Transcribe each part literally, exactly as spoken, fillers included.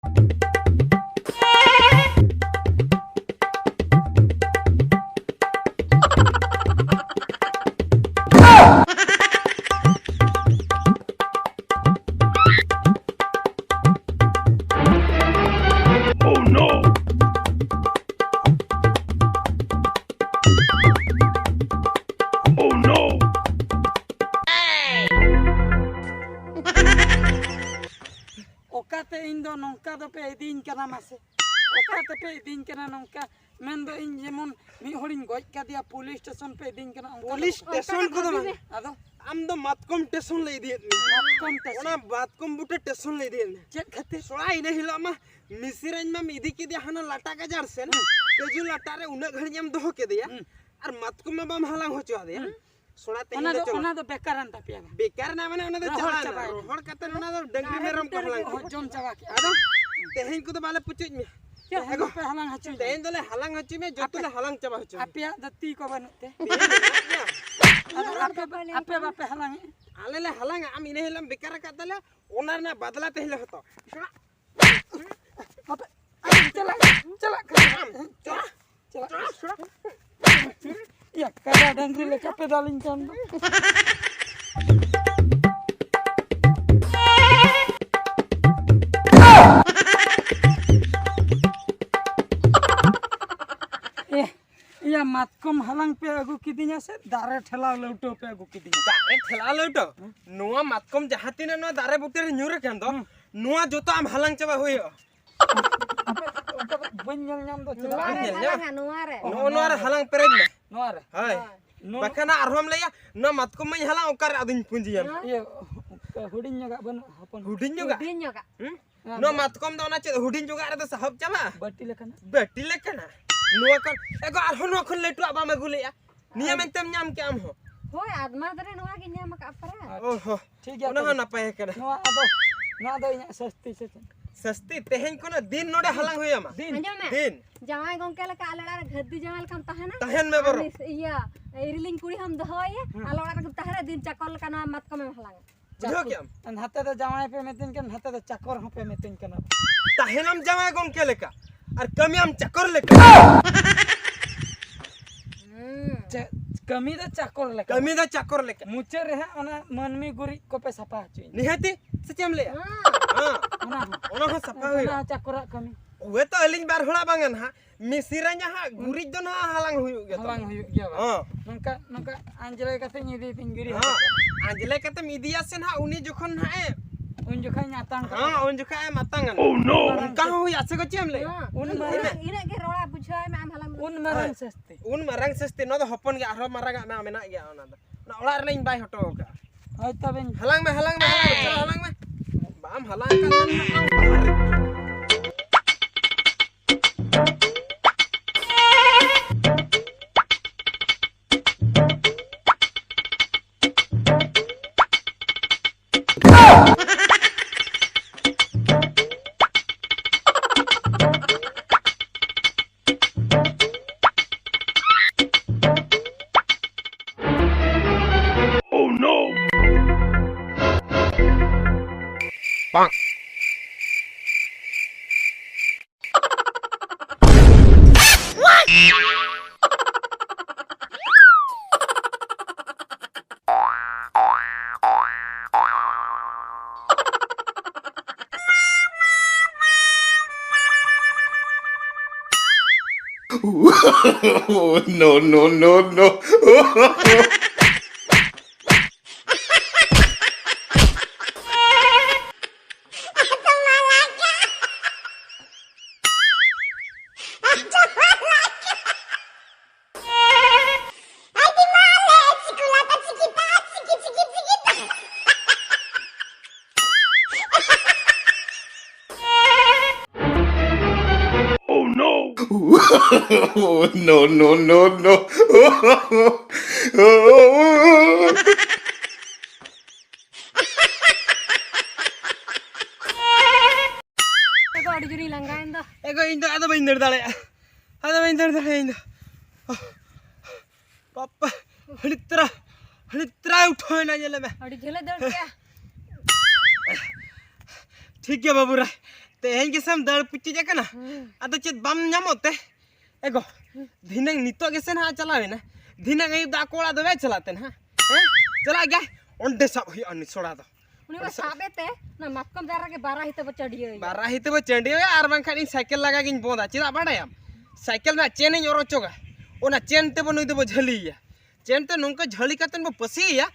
Oh no! Oh no! ᱚᱠᱟᱛᱮ ᱤᱧ ᱫᱚ ᱱᱚᱝᱠᱟ ᱫᱚᱯᱮ ᱤᱫᱤᱧ ᱠᱟᱱᱟ ᱢᱟᱥᱮ? ᱚᱠᱟ ᱛᱮᱯᱮ ᱤᱫᱤᱧ ᱠᱟᱱᱟ ᱱᱚᱝᱠᱟ? ᱢᱮᱱᱫᱚ ᱤᱧ ᱡᱮᱢᱚᱱ ᱢᱤᱫ ᱦᱚᱲᱤᱧ ᱜᱚᱡ ᱠᱟᱫᱮᱭᱟ, ᱯᱩᱞᱤᱥ ᱥᱴᱮᱥᱚᱱ ᱯᱮ ᱤᱫᱤᱧ ᱠᱟᱱᱟ, ᱚᱱᱠᱟ ᱫᱚ ᱯᱩᱞᱤᱥ ᱵᱟᱝ᱾ ᱥᱴᱮᱥᱚᱱ ᱠᱚᱫᱚ ᱵᱟᱝ᱾ ᱟᱫᱚ? ᱟᱢ ᱫᱚ ᱢᱟᱛᱠᱚᱢ ᱥᱴᱮᱥᱚᱱ ᱞᱮ ᱤᱫᱤᱭᱮᱫ ᱢᱮᱭᱟ᱾ ᱢᱟᱛᱠᱚᱢ ᱥᱴᱮᱥᱚᱱ? ᱚᱱᱟ ᱢᱟᱛᱠᱚᱢ ᱵᱩᱴᱟᱹ ᱥᱴᱮᱥᱚᱱ ᱞᱮ ᱤᱫᱤᱭᱮᱫ ᱢᱮᱭᱟ᱾ ᱪᱮᱫ ᱠᱷᱟᱹᱛᱤᱨ? ᱥᱚᱲᱟ, ᱤᱱᱟᱹ ᱦᱤᱞᱳᱜ ᱢᱟ ᱢᱤᱥᱤᱨᱟᱧ ᱢᱟᱢ ᱤᱫᱤ ᱠᱮᱫᱮᱭᱟ ᱦᱟᱱᱟ ᱞᱟᱴᱟ ᱜᱟᱡᱟᱲ ᱥᱮᱱ᱾ ᱦᱮᱸ᱾ ᱠᱟᱹᱡᱩ ᱞᱟᱴᱟ ᱨᱮ ᱩᱱᱟᱹᱜ ᱜᱷᱟᱹᱲᱤᱡ ᱮᱢ ᱫᱚᱦᱚ ᱠᱮᱫᱮᱭᱟ᱾ ᱦᱮᱸ᱾ ᱟᱨ ᱢᱟᱛᱠᱚᱢ ᱢᱟ ᱵᱟᱢ ᱦᱟᱞᱟᱝ ᱦᱚᱪᱚ ᱟᱫᱮᱭᱟ᱾ ᱦᱮᱸ᱾ ᱥᱚᱲᱟ, ᱛᱮᱦᱮᱧ ᱚᱱᱟ ᱫᱚ ᱫᱚ, ᱪᱚᱞᱚ᱾ ᱚᱱᱟ ᱫᱚ ᱵᱮᱠᱟᱨᱮᱱ ᱛᱟᱯᱮᱭᱟ ᱵᱟᱝ? ᱵᱮᱠᱟᱨ ᱮᱱᱟ ᱢᱟᱱᱮ ᱚᱱᱟ ᱫᱚ ᱨᱚᱦᱚᱲ ᱪᱟᱵᱟᱭᱮᱱᱟ᱾ ᱪᱟᱵᱟᱭᱮᱱᱟ᱾ ᱨᱚᱦᱚᱲ ᱠᱟᱛᱮ ᱚᱱᱟ ᱫᱚ ᱰᱟᱹᱝᱨᱤ ᱢᱮᱨᱚᱢ ᱠᱚ ᱦᱟᱞᱟᱝ ᱠᱚ ᱡᱚᱢ ᱪᱟᱵᱟ ᱠᱮᱫᱟ᱾ ᱟᱫᱚ ᱛᱮᱦᱮᱧ ᱠᱚᱫᱚ ᱵᱟᱞᱮ ᱯᱩᱪᱩᱡ ᱢᱮᱭᱟ᱾ ᱪᱮᱫ ᱦᱚᱸ ᱵᱟᱯᱮ ᱦᱟᱞᱟᱝ ᱦᱚᱪᱚᱭᱟ? ᱛᱮᱦᱮᱧ ᱫᱚᱞᱮ ᱦᱟᱞᱟᱝ ᱦᱚᱪᱚ ᱢᱮᱭᱟ, ᱡᱚᱛᱚ ᱟᱯᱮ, ᱞᱮ ᱦᱟᱞᱟᱝ ᱪᱟᱵᱟ ᱦᱚᱪᱚ ᱢᱮᱭᱟ᱾ ᱟᱯᱮᱭᱟᱜ ᱫᱚ ᱛᱤ ᱠᱚ ᱵᱟᱹᱱᱩᱜ ᱛᱮ? ᱛᱮᱦᱮᱧ ᱫᱚ ᱢᱮᱱᱟᱜ ᱜᱮᱭᱟ᱾ ᱟᱫᱚ ᱟᱯᱮ, ᱟᱯᱮ ᱵᱟᱯᱮ ᱦᱟᱞᱟᱝᱮᱫ? ᱟᱞᱮ ᱞᱮ ᱦᱟᱞᱟᱝᱟ, ᱟᱢ ᱤᱱᱟᱹ ᱦᱤᱞᱳᱜ ᱮᱢ ᱵᱮᱠᱟᱨ ᱟᱠᱟᱫ ᱛᱟᱞᱮ, ᱚᱱᱟ ᱨᱮᱱᱟᱜ ᱵᱟᱫᱞᱟ ᱛᱮᱦᱮᱧ ᱞᱮ ᱦᱟᱛᱟᱣᱟ᱾ ᱟᱯᱮ, ᱟᱯᱮ ᱪᱟᱞᱟᱜ, ᱪᱟᱞᱟᱜ ᱠᱟᱱᱟ᱾ ᱟᱢ ᱪᱟᱞᱟᱜ᱾ ᱪᱟᱞᱟᱜ᱾ ᱭᱟ, ᱠᱟᱰᱟ ᱰᱟᱝᱨᱤ ᱞᱮᱠᱟ ᱯᱮ ᱫᱟᱞᱤᱧ ᱠᱟᱱ ᱫᱚ᱾ ᱮ, ᱤᱭᱟ, ᱢᱟᱛᱠᱚᱢ ᱦᱟᱞᱟᱝ ᱯᱮ ᱟᱹᱜᱩ ᱠᱤᱫᱤᱧᱟ ᱥᱮ ᱫᱟᱨᱮ ᱴᱷᱮᱞᱟᱣ ᱞᱟᱹᱣᱴᱟᱹᱣ ᱯᱮ ᱟᱹᱜᱩ ᱠᱤᱫᱤᱧᱟ? ᱫᱟᱨᱮ ᱴᱷᱮᱞᱟᱣ ᱞᱟᱹᱣᱴᱟᱹᱣ? ᱦᱩᱸ᱾ ᱱᱚᱣᱟ ᱢᱟᱛᱠᱚᱢ ᱡᱟᱦᱟᱸ ᱛᱤᱱᱟᱹᱜ ᱱᱚᱣᱟ ᱫᱟᱨᱮ ᱵᱩᱴᱟᱹ ᱨᱮ ᱧᱩᱨ ᱟᱠᱟᱱ ᱫᱚ, ᱦᱩᱸ᱾ ᱱᱚᱣᱟ ᱡᱚᱛᱚ ᱟᱢ ᱦᱟᱞᱟᱝ ᱪᱟᱵᱟ ᱦᱩᱭᱩᱜᱼᱟ᱾ ᱟᱯᱮ ᱚᱱᱠᱟ ᱫᱚ ᱵᱟᱹᱧ ᱧᱮᱞ ᱧᱟᱢ ᱫᱚ ᱪᱮᱫᱟᱜ? ᱱᱚᱣᱟ ᱵᱟᱹᱧ ᱨᱮ ᱧᱮᱞ ᱧᱟᱢ? ᱦᱟᱞᱟᱝᱟ, ᱱᱚᱣᱟ ᱨᱮ᱾ ᱱᱚᱜᱼᱚ ᱱᱚᱣᱟ ᱨᱮ ᱦᱟᱞᱟᱝ ᱯᱮᱨᱮᱡ ᱢᱮ᱾ ᱱᱚᱣᱟ ᱨᱮ? ᱦᱳᱭ᱾ ᱦᱳᱭ᱾ ᱱᱚᱣᱟ ᱵᱟᱠᱷᱟᱱ ᱟᱨᱦᱚᱸᱢ ᱞᱟᱹᱭᱟ, "ᱱᱚᱣᱟ ᱢᱟᱛᱠᱚᱢ ᱢᱟᱧ ᱦᱟᱞᱟᱝ, ᱚᱠᱟᱨᱮ ᱟᱫᱚᱧ ᱯᱩᱸᱡᱤᱭᱟ?" ᱦᱮᱸ? ᱤᱭᱟᱹ, ᱦᱩᱰᱤᱧ ᱧᱚᱜᱟᱜ ᱵᱟᱹᱱᱩᱜᱼᱟ, ᱦᱚᱯᱚᱱ? ᱦᱩᱰᱤᱧ ᱧᱚᱜᱟᱜ? ᱦᱩᱰᱤᱧ ᱧᱚᱜᱟᱜ᱾ ᱦᱩᱸ? ᱦᱮᱸ, ᱱᱚᱣᱟ ᱵᱟ- ᱢᱟᱛᱠᱚᱢ ᱫᱚ ᱚᱱᱟ ᱪᱮᱫ ᱦᱩᱰᱤᱧ ᱧᱚᱜᱟᱜ ᱨᱮᱫᱚ ᱥᱟᱦᱚᱵ ᱪᱟᱵᱟᱜᱼᱟ? ᱵᱟᱹᱴᱤ ᱞᱮᱠᱟᱱᱟᱜ᱾ ᱵᱟᱹᱴᱤ ᱞᱮᱠᱟᱱᱟᱜ? ᱱᱚᱣᱟ ᱠᱷᱚᱱ, ᱮᱜᱳ, ᱟᱨᱦᱚᱸ ᱱᱚᱣᱟ ᱠᱷᱚᱱ ᱞᱟᱹᱴᱩᱣᱟᱜ ᱵᱟᱢ ᱟᱹᱜᱩ ᱞᱮᱜᱼᱟ? ᱱᱤᱭᱟᱹ ᱟᱨ ᱢᱮᱱᱛᱮᱢ ᱧᱟᱢ ᱠᱮᱜᱼᱟ ᱟᱢ ᱦᱚᱸ? ᱦᱳᱭ, ᱟᱫᱢᱟ ᱫᱟᱨᱮ ᱱᱚᱣᱟ ᱜᱮ ᱧᱟᱢ ᱟᱠᱟᱫ ᱯᱟᱨᱟ᱾ ᱚ ᱦᱚᱸ᱾ ᱴᱷᱤᱠ ᱜᱮᱭᱟ ᱚᱱᱟ ᱛᱚᱵᱮ᱾ ᱦᱚᱸ ᱱᱟᱯᱟᱭ ᱠᱟᱱᱟ᱾ ᱱᱚᱣᱟ ᱟᱫᱚ, ᱱᱚᱣᱟ ᱫᱚ ᱤᱧᱟᱜ ᱥᱟᱹᱥᱛᱤ ᱥᱮ ᱪᱮᱫ? ᱥᱟᱹᱥᱛᱤ, ᱛᱮᱦᱮᱧ ᱠᱷᱚᱱᱟᱜ ᱫᱤᱱ ᱱᱚᱰᱮ ᱦᱟᱞᱟᱝ ᱦᱩᱭ ᱟᱢᱟ᱾ ᱫᱤᱱ᱾ ᱟᱸᱡᱚᱢ ᱢᱮ᱾ ᱫᱤᱱ᱾ ᱡᱟᱶᱟᱭ ᱜᱚᱝᱠᱮ ᱞᱮᱠᱟ ᱟᱞᱮ ᱚᱲᱟᱜ ᱨᱮ ᱜᱷᱟᱹᱨᱫᱤ ᱡᱟᱶᱟᱭ ᱞᱮᱠᱟᱢ ᱛᱟᱦᱮᱱᱟ᱾ ᱛᱟᱦᱮᱱ ᱢᱮ ᱟᱨ ᱵᱚᱨᱚᱝ᱾ ᱱᱤᱥ-, ᱤᱭᱟᱹ, ᱤᱨᱤᱞᱤᱧ ᱠᱩᱲᱤ ᱦᱚᱸᱢ ᱫᱚᱦᱚᱭᱟ, ᱦᱩᱸ᱾ ᱟᱞᱮ ᱚᱲᱟᱜ ᱨᱮᱜᱮᱢ ᱛᱟᱦᱮᱱᱟ, ᱫᱤᱱ ᱪᱟᱠᱚᱨ ᱞᱮᱠᱟ ᱱᱚᱣᱟ ᱢᱟᱛᱠᱚᱢᱮᱢ ᱦᱟᱞᱟᱝᱟ᱾ ᱵᱩᱡᱷᱟᱹᱣ ᱠᱮᱜᱼᱟᱢ? ᱱᱟᱛᱮ ᱫᱚ ᱡᱟᱶᱟᱭ ᱯᱮ ᱢᱮᱛᱟᱹᱧ ᱠᱟᱱᱟ, ᱱᱟᱛᱮ ᱫᱚ ᱪᱟᱠᱚᱨ ᱦᱚᱸᱯᱮ ᱢᱮᱛᱟᱹᱧ ᱠᱟᱱᱟ᱾ ᱛᱟᱦᱮᱱᱟᱢ ᱡᱟᱶᱟᱭ ᱜᱚᱝᱠᱮ ᱞᱮᱠᱟ ᱟᱨ ᱠᱟᱹᱢᱤᱭᱟᱢ ᱪᱟᱠᱚᱨ ᱞᱮᱠᱟ᱾ ᱦᱩᱸ᱾ ᱪᱮ-, ᱠᱟᱹᱢᱤ ᱫᱚ ᱪᱟᱠᱚᱨ ᱞᱮᱠᱟ᱾ ᱠᱟᱹᱢᱤ ᱫᱚ ᱪᱟᱠᱚᱨ ᱞᱮᱠᱟ᱾ ᱢᱩᱪᱟᱹᱫ ᱨᱮ ᱦᱟᱸᱜ ᱚᱱᱟ ᱢᱟᱹᱱᱢᱤ ᱜᱩᱨᱤᱡ ᱠᱚᱯᱮ ᱥᱟᱯᱷᱟ ᱦᱚᱪᱚᱭᱤᱧᱟ᱾ ᱱᱤᱦᱟᱹᱛᱤ, ᱥᱮ ᱪᱮᱫ ᱮᱢ ᱞᱟᱹᱭᱟ? ᱦᱮᱸ᱾ ᱦᱮᱸ᱾ ᱚᱱᱟ ᱦᱚᱸ᱾ ᱚᱱᱟ ᱦᱚᱸ ᱥᱟᱯᱷᱟ ᱚᱱᱟ ᱦᱩᱭᱩᱜᱼᱟ᱾ ᱪᱟᱠᱚᱨᱟᱜ ᱠᱟᱹᱢᱤ᱾ ᱩᱣᱟᱹ ᱛᱚ ᱟᱹᱞᱤᱧ ᱵᱟᱨ ᱦᱚᱲᱟᱜ ᱵᱟᱝᱟ ᱱᱟᱦᱟᱜ, ᱢᱤᱥᱤᱨᱟᱧᱟ ᱦᱟᱸᱜ, ᱜᱩᱨᱤᱡ ᱫᱚ ᱱᱟᱦᱟᱜ ᱦᱟᱞᱟᱝ ᱦᱩᱭᱩᱜ ᱜᱮᱭᱟ ᱦᱟᱞᱟᱝ ᱛᱟᱵᱚᱱ᱾ ᱦᱩᱭᱩᱜ ᱜᱮᱭᱟ ᱵᱟᱝ? ᱦᱮᱸ᱾ ᱱᱚᱝᱠᱟ, ᱱᱚᱝᱠᱟ ᱟᱸᱡᱽᱞᱮ ᱠᱟᱛᱮᱧ ᱤᱫᱤᱭ ᱛᱤᱧ ᱜᱩᱨᱤᱡ ᱦᱮᱸ᱾ ᱦᱚᱯᱚᱱ᱾ ᱟᱸᱡᱽᱞᱮ ᱠᱟᱛᱮᱢ ᱤᱫᱤᱭᱟ ᱥᱮ ᱱᱟᱦᱟᱜ, ᱩᱱᱤ ᱡᱚᱠᱷᱚᱱ ᱱᱟᱦᱟᱜ ᱮ ᱩᱱ ᱡᱚᱠᱷᱟᱡ ᱤᱧ ᱟᱛᱟᱝ ᱠᱟᱜᱼᱟ᱾ ᱦᱮᱸ, ᱩᱱ ᱡᱚᱠᱷᱟᱡ ᱮᱢ ᱟᱛᱟᱝᱟ ᱱᱟᱦᱟᱜ᱾ Oh, no! ᱚᱱᱠᱟ ᱦᱚᱸ ᱦᱩᱭᱩᱜᱼᱟ, ᱥᱮ ᱜᱚ, ᱪᱮᱫ ᱮᱢ ᱞᱟᱹᱭᱟ? ᱦᱮᱸ᱾ ᱩᱱ ᱢᱟᱨᱟᱝ ᱤᱱᱟᱹᱜ, ᱤᱱᱟᱹᱜ ᱜᱮ ᱨᱚᱲᱟ, ᱵᱩᱡᱷᱟᱹᱣᱟᱭ ᱢᱮ ᱟᱢ ᱦᱟᱞᱟᱝ ᱩᱱ ᱢᱟᱨᱟᱝ ᱦᱳᱭ᱾ ᱥᱟᱹᱥᱛᱤ᱾ ᱩᱱ ᱢᱟᱨᱟᱝ ᱥᱟᱹᱥᱛᱤ, ᱱᱚᱣᱟ ᱫᱚ ᱦᱚᱯᱚᱱ ᱜᱮᱭᱟ, ᱟᱨᱦᱚᱸ ᱢᱟᱨᱟᱝ ᱟᱜ ᱢᱮᱱᱟᱜ ᱜᱮᱭᱟ ᱚᱱᱟ ᱫᱚ᱾ ᱚᱱᱟ ᱚᱲᱟᱜ ᱨᱮᱞᱤᱧ ᱵᱟᱭ ᱦᱚᱴᱚ ᱟᱠᱟᱫᱼᱟ᱾ ᱦᱳᱭ, ᱛᱚᱵᱮᱧ ᱦᱟᱞᱟᱝ ᱢᱮ, ᱦᱟᱞᱟᱝ ᱢᱮ, ᱦᱟᱞᱟᱝ ᱢᱮ, ᱪᱟᱞᱟᱣ ᱦᱟᱞᱟᱝ ᱢᱮ᱾ ᱵᱟᱢ ᱦᱟᱞᱟᱝ ᱟᱠᱟᱫ ᱠᱷᱟᱱ ᱦᱟᱸᱜ ᱵᱟᱝ᱾ Oh, no! No, no, no, no. Oh, no! No, no, no, no. ᱮᱜᱳ, ᱟᱹᱰᱤ ᱡᱳᱨᱤᱧ ᱞᱟᱸᱜᱟᱭᱮᱱ ᱫᱚ᱾ ᱮᱜᱳ, ᱤᱧ ᱫᱚ ᱟᱫᱚ ᱵᱟᱹᱧ ᱫᱟᱹᱲ ᱫᱟᱲᱮᱭᱟᱜᱼᱟ᱾ ᱟᱫᱚ ᱵᱟᱹᱧ ᱫᱟᱹᱲ ᱫᱟᱲᱮᱭᱟᱜᱼᱟ ᱤᱧ ᱫᱚ᱾ ᱵᱟᱯᱟ, ᱟᱹᱰᱤ ᱛᱨᱟ, ᱟᱹᱰᱤ ᱛᱨᱟᱭ ᱩᱴᱷᱟᱹᱣ ᱮᱱᱟ, ᱧᱮᱞᱮ ᱢᱮ᱾ ᱟᱹᱰᱤ ᱡᱷᱟᱹᱞᱮ ᱫᱟᱹᱲ ᱠᱮᱜᱼᱟ᱾ ᱴᱷᱤᱠ ᱜᱮᱭᱟ ᱵᱟᱹᱵᱩ ᱨᱟᱭ, ᱛᱮᱦᱮᱧ ᱜᱮᱥᱮᱢ ᱫᱟᱹᱲ ᱯᱩᱪᱩᱡ ᱟᱠᱟᱱᱟ᱾ ᱟᱫᱚ ᱪᱮᱫ ᱵᱟᱢ ᱧᱟᱢᱚᱜ ᱛᱮ? ᱮᱜᱳ, ᱫᱷᱤᱱᱟᱹᱝ ᱱᱤᱛᱚᱜ ᱜᱮᱥᱮ ᱱᱟᱦᱟᱜ ᱪᱟᱞᱟᱣ ᱮᱱᱟ, ᱫᱷᱤᱱᱟᱹᱝ ᱟᱹᱭᱩᱵ ᱫᱚ ᱟᱠᱚ ᱚᱲᱟᱜ ᱫᱚ ᱵᱟᱭ ᱪᱟᱞᱟᱜ ᱛᱮ ᱱᱟᱦᱟᱜ? ᱦᱮᱸ? ᱪᱟᱞᱟᱜ ᱜᱮᱭᱟᱭ, ᱚᱸᱰᱮ ᱥᱟᱵ ᱦᱩᱭᱩᱜᱼᱟ ᱩᱱᱤ ᱥᱚᱲᱟ ᱫᱚ᱾ ᱩᱱᱤ ᱢᱟ ᱚᱸᱰᱮ ᱥᱟᱵ ᱥᱟᱵ ᱮ ᱛᱮ, ᱚᱱᱟ ᱢᱟᱛᱠᱚᱢ ᱫᱟᱨᱮ ᱨᱮᱜᱮ ᱵᱟᱨᱟ ᱦᱤᱛᱟᱹ ᱵᱚ ᱪᱟᱹᱰᱤᱭᱟᱹᱣ ᱮᱭᱟ᱾ ᱵᱟᱨᱟ ᱦᱤᱛᱟᱹ ᱵᱚ ᱪᱟᱹᱰᱤᱭᱟᱹᱣ ᱮᱭᱟ, ᱟᱨ ᱵᱟᱝᱠᱷᱟᱱ ᱤᱧ ᱥᱟᱭᱠᱮᱞ ᱞᱟᱜᱟ ᱜᱤᱧ ᱵᱚᱸᱫᱟ᱾ ᱪᱮᱫᱟᱜ ᱵᱟᱰᱟᱭᱟᱢ? ᱥᱟᱭᱠᱮᱞ ᱨᱮᱱᱟᱜ ᱪᱮᱱ ᱤᱧ ᱚᱨ ᱚᱪᱚᱜᱟ, ᱚᱱᱟ ᱪᱮᱱ ᱛᱮᱵᱚ ᱱᱩᱭ ᱫᱚᱵᱚ ᱡᱷᱟᱹᱞᱤᱭᱮᱭᱟ᱾ ᱪᱮᱱ ᱛᱮ ᱱᱚᱝᱠᱟ ᱡᱷᱟᱹᱞᱤ ᱠᱟᱛᱮᱱ ᱵᱚ ᱯᱟᱹᱥᱤᱭᱮᱭᱟ,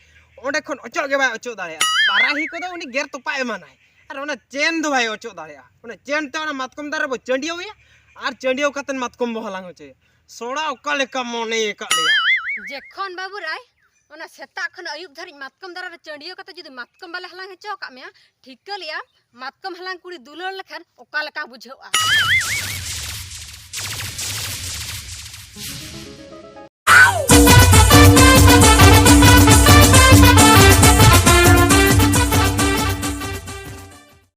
ᱚᱸᱰᱮ ᱠᱷᱚᱱ ᱚᱪᱚᱜ ᱜᱮ ᱵᱟᱭ ᱚᱪᱚᱜ ᱫᱟᱲᱮᱭᱟᱜᱼᱟ᱾ ᱵᱟᱨᱟᱦᱤ ᱠᱚᱫᱚ ᱩᱱᱤ ᱜᱮᱨ ᱛᱚᱯᱟᱜ ᱮᱢᱟᱱᱟᱭ, ᱟᱨ ᱚᱱᱟ ᱪᱮᱱ ᱫᱚ ᱵᱟᱭ ᱚᱪᱚᱜ ᱫᱟᱲᱮᱭᱟᱜᱼᱟ᱾ ᱚᱱᱟ ᱪᱮᱱ ᱛᱮ ᱚᱱᱟ ᱢᱟᱛᱠᱚᱢ ᱫᱟᱨᱮ ᱵᱚ ᱪᱟᱹᱰᱤᱭᱟᱹᱣ ᱮᱭᱟ, ᱟᱨ ᱪᱟᱹᱰᱤᱭᱟᱹᱣ ᱠᱟᱛᱮᱱ ᱢᱟᱛᱠᱚᱢ ᱵᱚ ᱦᱟᱞᱟᱝ ᱦᱚᱪᱚᱭᱟ᱾ ᱥᱚᱲᱟ ᱚᱠᱟ ᱞᱮᱠᱟ ᱢᱚᱱᱮ ᱟᱠᱟᱫ ᱞᱮᱭᱟ᱾ ᱡᱮᱠᱷᱚᱱ ᱵᱟᱹᱵᱩ ᱨᱟᱭ ᱚᱱᱟ ᱥᱮᱛᱟᱜ ᱠᱷᱚᱱ ᱟᱹᱭᱩᱵ ᱫᱷᱟᱹᱨᱤᱡ ᱢᱟᱛᱠᱚᱢ ᱫᱟᱨᱮ ᱨᱮ ᱪᱟᱹᱰᱤᱭᱟᱹᱣ ᱠᱟᱛᱮ ᱡᱩᱫᱤ ᱢᱟᱛᱠᱚᱢ ᱵᱟᱞᱮ ᱦᱟᱞᱟᱝ ᱦᱚᱪᱚ ᱟᱠᱟᱫ ᱢᱮᱭᱟ, ᱴᱷᱤᱠᱟᱹ ᱞᱮᱭᱟ ᱢᱟᱛᱠᱚᱢ ᱦᱟᱞᱟᱝ ᱠᱩᱲᱤ ᱫᱩᱞᱟᱹᱲ ᱞᱮᱠᱷᱟᱱ ᱚᱠᱟ ᱞᱮᱠᱟ ᱵᱩᱡᱷᱟᱹᱜᱼᱟ᱾